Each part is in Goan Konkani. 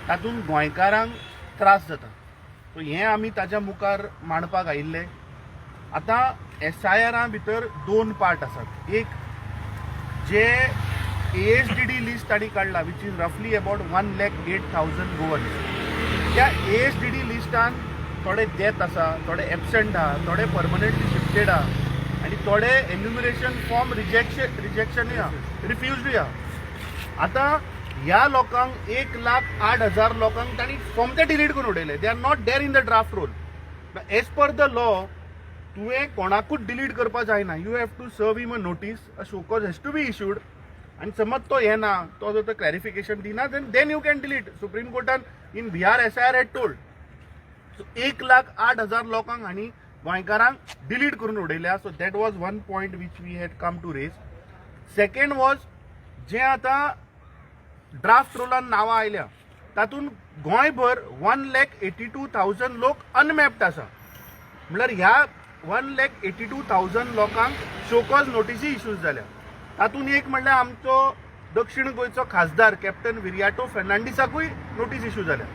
तातूंत गोंयकारांक त्रास जाता. सो हें आमी ताच्या मुखार मांडपाक आयिल्ले. आतां एसआयआरा भितर दोन पार्ट आसात. एक जे एएसडीडी लिस्ट तांणी काडला, which is roughly about 1,08,000 Goan. त्या एएसडीडी लिस्टान थोडे डेथ आसा, थोडे एबसंट आहा, थोडे परमनंटली शिफ्टेड आहा आनी थोडे एन्युमरेशन फॉर्म रिजेक्शनूय आहा, रिफ्युजूय आहा. आतां ह्या लोकांक, 1,08,000 लोकांक तांणी सोमते डिलीट करून उडयले. They are not there in the draft roll. As per the law, तुवें कोणाकूच डिलीट करपाक जायना. You have to serve him a notice, a show cause has to be issued आनी समज तो येना, तो जर क्लॅरिफिकेशन दिना, then you can delete. Supreme कोर्टान in Bihar SIR had told. So 1,08,000 लोकांक हांणी गोंयकारांक डिलीट करून उडयल्या. So that was one point which we had come to raise. Second was, जें आतां ड्राफ्ट रोलान नांवां आयल्या, तातूंत गोंयभर 1,82,000 लोक अनमॅप्ड आसा. म्हणल्यार ह्या 1,82,000 लोकांक शोकॉज नोटीसी इश्यूज जाल्या. तातूंत एक म्हणल्यार आमचो दक्षिण गोंयचो खासदार कॅप्टन विरियाटो फेर्नांडीसाकूय नोटीस इश्यू जाल्या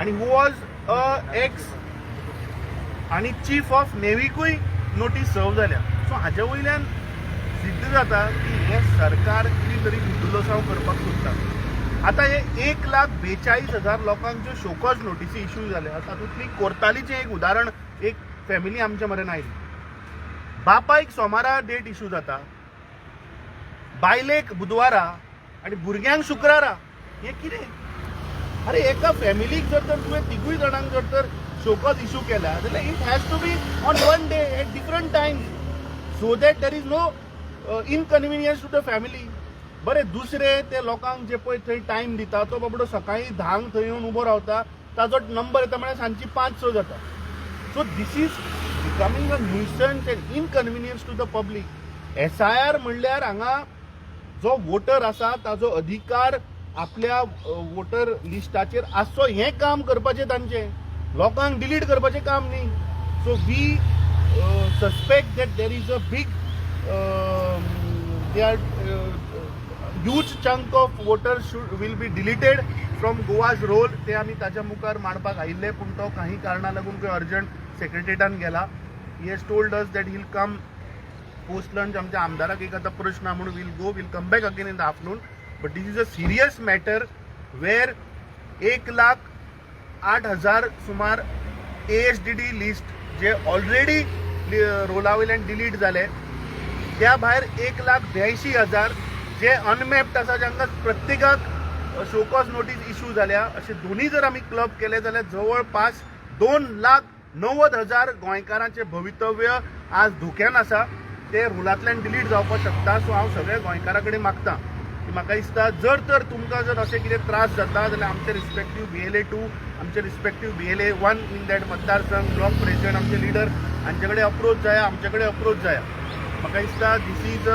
आनी who was a x आनी चीफ ऑफ नेव्हीकूय नोटीस सर्व जाल्या. सो हाजे वयल्यान सिद्ध जाता की हें सरकार कितें तरी गुड्डुलोसांव करपाक सोदता. आतां हे 1,42,000 लोकांक ज्यो शोकॉज नोटीसी इश्यू जाल्या, तातूंतली कोर्तालीचें एक उदाहरण. एक फॅमिली आमच्या मरेन आयली. बापायक सोमारा डेट इश्यू जाता, बायलेक बुधवारा आनी भुरग्यांक शुक्रारा. हें कितें? अरे, एका फॅमिलीक जर तर तुवें तिगूय जाणांक जर तर शोकॉज इश्यू केला जाल्यार it has to be on one day at different times so that there is no inconvenience to the family. बरें, दुसरे ते लोकांक जे पळय थंय टायम दिता, तो बाबडो सकाळी 10क थंय येवन उबो रावता, ताजो नंबर येता म्हळ्यार सांजची 5-6 जाता. So this is becoming a nuisance and inconvenience to the public. SIR म्हणल्यार हांगा जो वोटर आसा ताजो अधिकार आपल्या वोटर लिस्टाचेर आसचो हें काम करपाचें तांचें, लोकांक डिलीट करपाचें काम न्ही. So we suspect that there is a big they are huge chunk of voters should will be deleted from Goa's roll. ते आमी ताच्या मुखार मांडपाक आयिल्ले, पूण तो काही कारणा लागून खंय अर्जंट सेक्रेटरीटान गेला. He has told us that he'll come post lunch. आमच्या आमदाराक एक आतां प्रश्न आहा म्हणून we'll go, we'll come back again in the afternoon, but this is a serious matter where 1,08,000 सुमार एएसडीडी लिस्ट जे ऑलरेडी रोला वयल्यान डिलीट जाले, त्या भायर 1,82,000 जे अनमॅप्ड आसा, जांकां प्रत्येकाक शोकॉज नोटीस इश्यू जाल्या, अशे दोन्ही जर आमी क्लब केले जाल्यार जवळपास 2,90,000 गोंयकारांचें भवितव्य आज धोक्यान आसा. ते रोलांतल्यान डिलीट जावपाक शकता. सो हांव सगळ्या गोंयकारां कडेन मागता की म्हाका दिसता जर तर तुमकां जर अशें कितें त्रास जाता जाल्यार आमचे रिस्पेक्टीव बीएलए 2, आमचे रिस्पेक्टीव बीएलए 1 इन that मतदारसंघ, ब्लॉक प्रेसिडेंट, आमचे लिडर हांचे कडेन अप्रोच जाया, आमचे कडेन अप्रोच जाया. म्हाका दिसता this is a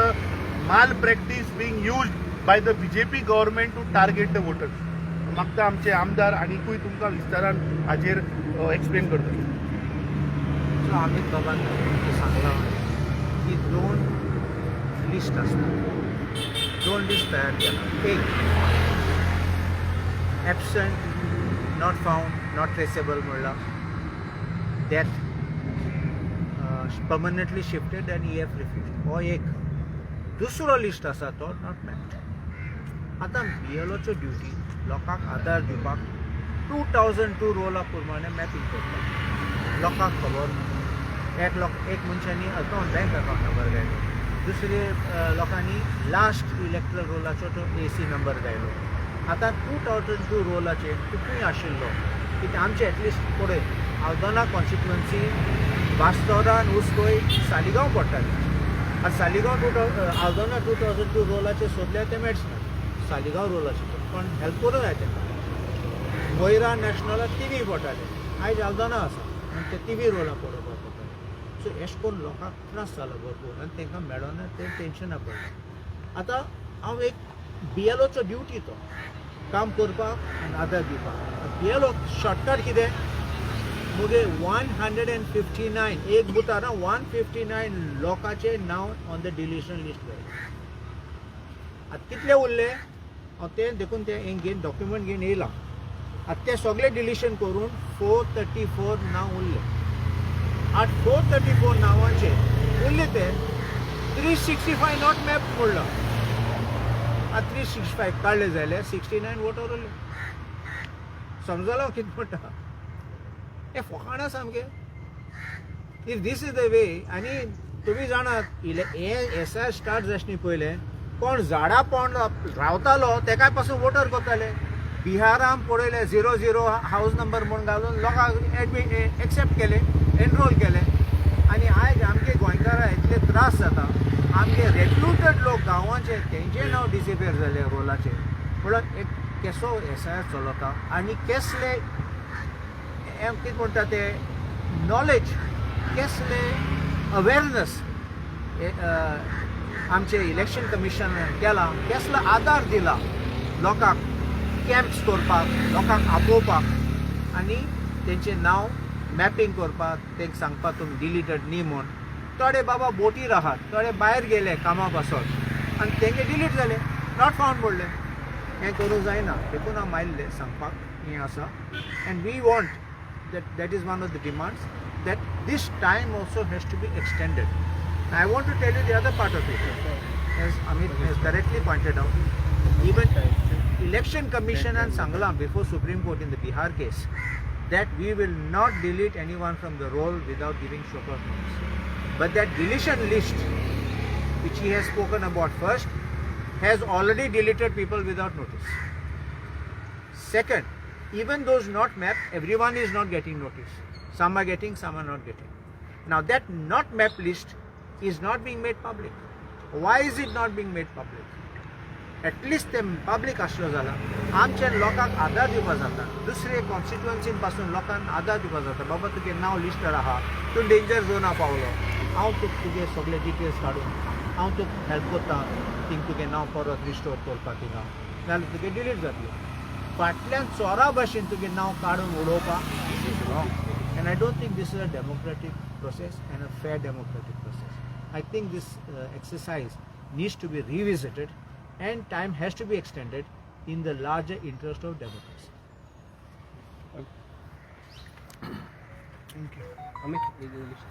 malpractice being used by the BJP government to target the voters. मागता आमचे आमदार आनिकूय तुमकां विस्तारान हाजेर एक्सप्लेन करतले. सो अमित बाबान सांगलां की दोन लिस्ट आसता, दोन लिस्ट तयार केला. एक absent, not found, not traceable म्हणलां, death, permanently shifted and EF refuse, हो एक. दुसरो लिस्ट आसा तो not मॅप्ड. आतां बीएलओच्यो ड्युटी लोकांक आदार दिवपाक 2002 रोला प्रमाणे मॅपिंग करता. लोकांक खबर ना. एक लोक एक मनशांनी अकावंट, बँक अकावंट नंबर घायलो, दुसरे लोकांनी लास्ट इलेक्ट्रल रोलाचो तो एसी नंबर घायलो. आतां 2002 रोलाचेर तूं खंय आशिल्लो? कित्याक आमचे एटलिस्ट पळय, आल्दोना कॉन्स्टिट्युवन्सी बास्तोरा, उसकोय, सालिगांव पडटाली. आतां सालिगांव आल्दोना 2002 रोलाचेर सोदल्यार ते मेळच ना सालिगांव रोलाचेर. पण हेल्प करूं जाय तांकां. वयरा नॅशनलाक तिवी पडटाले, आयज आल्दोना आसा आनी ते तिवी रोलां पळोवपाक पडटाले. सो एशें करून लोकांक त्रास जालो भरपूर आनी तांकां मेळोना, तें टेंशना पडलें. आतां हांव एक बीएलओचो ड्युटी तो काम करपाक आनी आदार दिवपाक. बीएलओ शॉर्टकट कितें? मुगे 159 एक बुथार 159 लोकांचे नांव ऑन the deletion list गेले. आतां कितले उरले? हांव तें देखून तें हें घेवन डॉक्युमेंट घेवन येयलां. आतां तें सगळें डिलिशन करून 434 नांव उरलें. आतां 434 नांवांचे उरले ते 365 not map म्हणलां. आतां 365 काडले जाल्यार 69 वोटर उरले. समजलो कितें म्हणटा? हें फकाणां सामकें. If this is the way, आनी तुमी जाणात, हे एसआयआर स्टार्ट जावचे पयलें कोण झाडां पोंद रावतालो तेकाय पासून वोटर करताले. बिहारान पळयले, 00 हावज नंबर म्हूण घालून लोकांक एडमीट एक्सेप्ट केले, एनरोल केले. आनी आयज आमगे गोंयकारां इतले त्रास जाता. आमगे रेक्रुटेड लोक गांवांचे, तेंचे नांव डिसिपियर जाले रोलाचे. म्हणल्यार एक केसो एसआयआर चलता आनी केसले कितें म्हणटा ते नॉलेज, केसले अवेरनस आमचे इलेक्शन कमिशनान केला, केसलो आदार दिला लोकांक कॅम्प्स करपाक, लोकांक आपोवपाक आनी तेंचें नांव मॅपिंग करपाक, तेंकां सांगपाक तुमी डिलीटेड न्ही म्हूण. थोडे बाबा बोटीर आहात, थोडे भायर गेले कामा पासत आनी तेंगे डिलीट जाले, not found म्हणलें. हें करूंक जायना. देखून हांव आयिल्लें सांगपाक हें आसा. And we want that, that is one of the demands, that this time also has to be extended. I want to tell you the other part of it. As Amit has correctly pointed out, even Election Commission and सांगलां before Supreme Court in the Bihar case that we will not delete anyone from the roll without giving show cause notice. But that deletion list, which he has spoken about first, has already deleted people without notice. Second, even those not mapped, everyone is not getting notice. Some are getting, some are not getting. Now that not mapped list is not being made public. Why is it not being made public? At least ते पब्लीक आसलो जाल्यार आमच्या लोकांक आदार दिवपा जाता. दुसरे कॉन्स्टिट्युएन्सीन पासून लोकांक आदार दिवपा जाता. बाबा, तुगे नांव लिस्टार आहा, तूं डेंजर झोना पावलो, हांव तुका तुगे सगळे डिटेल्स काडून हांव तुका हेल्प करता थिंग तुगे नांव परत रिस्टोर करपाक थिंगा, नाल्यार तुगे डिलीट जातलें. फाटल्यान चोरा भाशेन तुगे नांव काडून उडोवपाक, this is wrong and I don't think this is a democratic process and a fair democratic process. I think this exercise needs to be revisited and time has to be extended in the larger interest of democracy. Thank you. Amit, list.